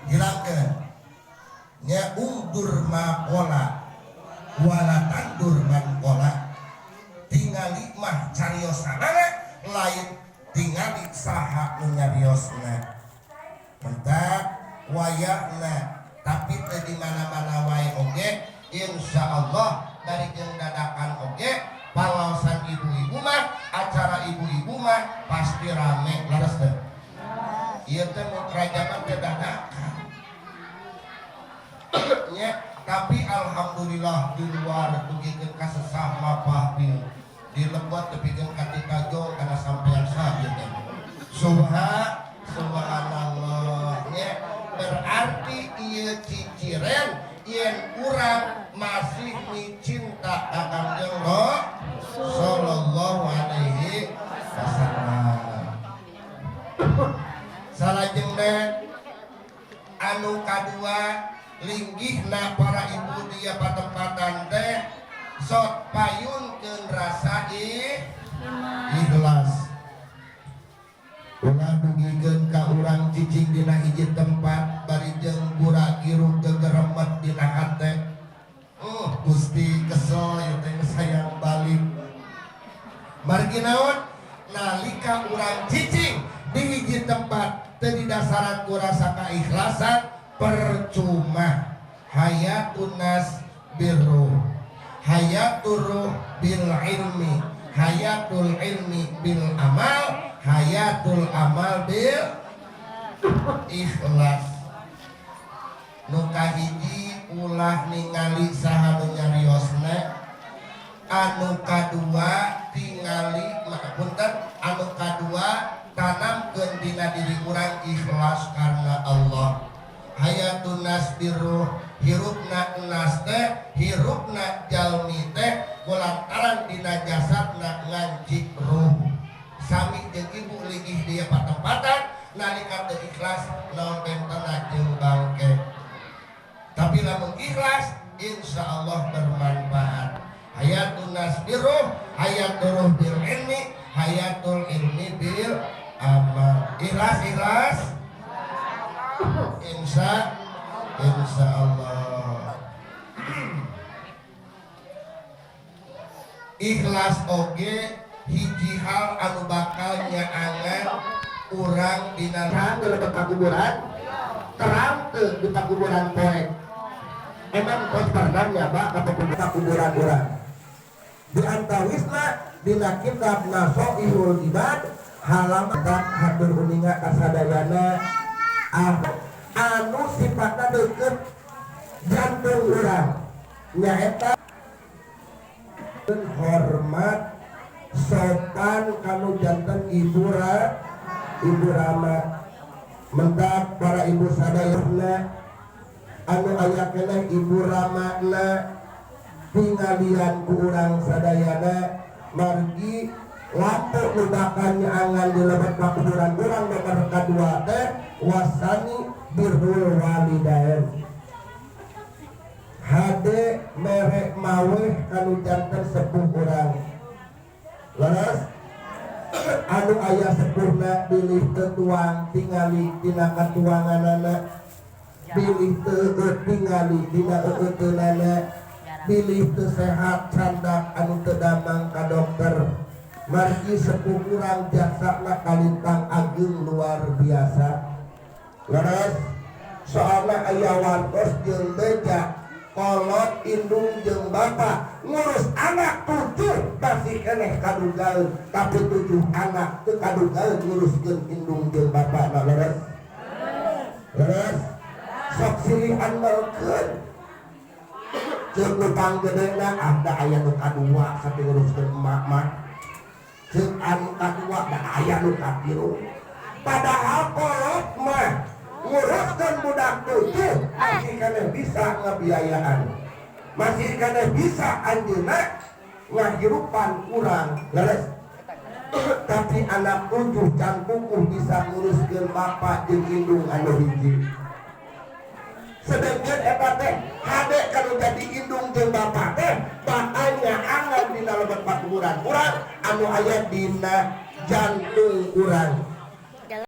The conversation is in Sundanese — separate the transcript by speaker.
Speaker 1: Hilangkeun nya, ungdur makola wala tandur mankola. Tingali mah cariosanana, lain tingali saha nu nyariosna. Mentak wayahna, tapi teu di mana-mana wae oge, insyaallah dari jeung dadakan oge pangaosan ibu-ibu mah, acara ibu-ibu mah pasti rame. Leres teh? Ieu teh mun rajaban teh dadakan nya, tapi alhamdulillah di luar dugikeun ka sesah mapah bil di lebot tepikeun ka titajong kana sampean sah ieu teh. Subhanallah nya, berarti ieu ciciren yen urang masih micinta ka Kangjeng sallallahu alaihi wasallam. Salajengna anu kadua, linggihna para ibu dia patempatan teh sok payunkeun rasa ikhlas. Ulah dugikeun ka urang cicing dina hiji tempat bari jeung gura-giru gegeremet dina hate. Oh Gusti, kesel ieu teh, sayang balik. Margi naon? Nalika urang cicing di hiji tempat teu didasaran ku rasa kaikhlasan, percuma. Hayatun nas birruh, hayatur ruh bil ilmi, hayatul ilmi bil amal, hayatul amal bil ikhlas. Nu kahiji, ulah ningali saha nu nyariosna. Anu kadua, tingali punten, anu kadua, tanamkeun dina diri urang ikhlas karena Allah. Hayatun nas birruh, hirupna nas teh, hirupna jalmi teh kulantaran dina jasadna ngancik ruh. Sami jeung ibu linggih dia patempatan, nalika teu ikhlas naon bentena jeung bangke. Tapi lamun ikhlas, insya Allah bermanfaat. Hayatun nas birruh, hayatul ruh bil ilmi, hayatul ilmi bil amal. Ikhlas, ikhlas, insya insya Allah. Ikhlas oge hiji hal anu bakal nyaangan urang dina
Speaker 2: Terang di lebet pakuburan, terang teu di pakuburan poek? Emang kos pernah nyaba ke pakuburan urang? Di antawisna dina kitab Nasoihul Ibad halaman hatur uninga kasadayana, anu sifatna deket jantung urang nyaeta hormat sopan kanu janten ibu ibu rama. Mentak para ibu sadayana anu aya keneh ibu ramana tingalian ku urang sadayana. Margi lampu nu bakal nyaangan di lebet pakuburan urang nomor kadua teh wasani birrul walidain, hade mere maweh kanu janten sepuh urang. Leres? Anu aya sepuhna bilih teu tuang, tingali dina katuanganana. Bilih teu eueut, tingali dina eueuteunana. Bilih teu sehat, candak anu teu damang ka dokter. Margi sepuh urang jasana kalintang ageung luar biasa. Leres? Soalna aya wartos jeung beja kolot indung jeung bapak ngurus anak tujuh masih keneh kadugaeun, tapi tujuh anak teu kadugaeun nguruskeun indung jeung bapak. Nah, leres? Leres? Sok silih andalkeun. Ceuk nu panggedena, ada aya nu kadua sampai nguruskeun emak mah. Ceuk anu kadua, da aya nu katilu. Padahal kolot mah nguruskeun budak tujuh masih keneh bisa ngebiayaan, masih keneh bisa anjeunna ngahirupan kurang. Leres? Tapi anak tujuh can kukuh bisa nguruskeun bapak jeung indung anu hiji. Sedangkan eta teh hade kalau jadi indung jeung bapak teh bakal nyaangan dina lebet pakuburan urang anu aya dina jantung urang.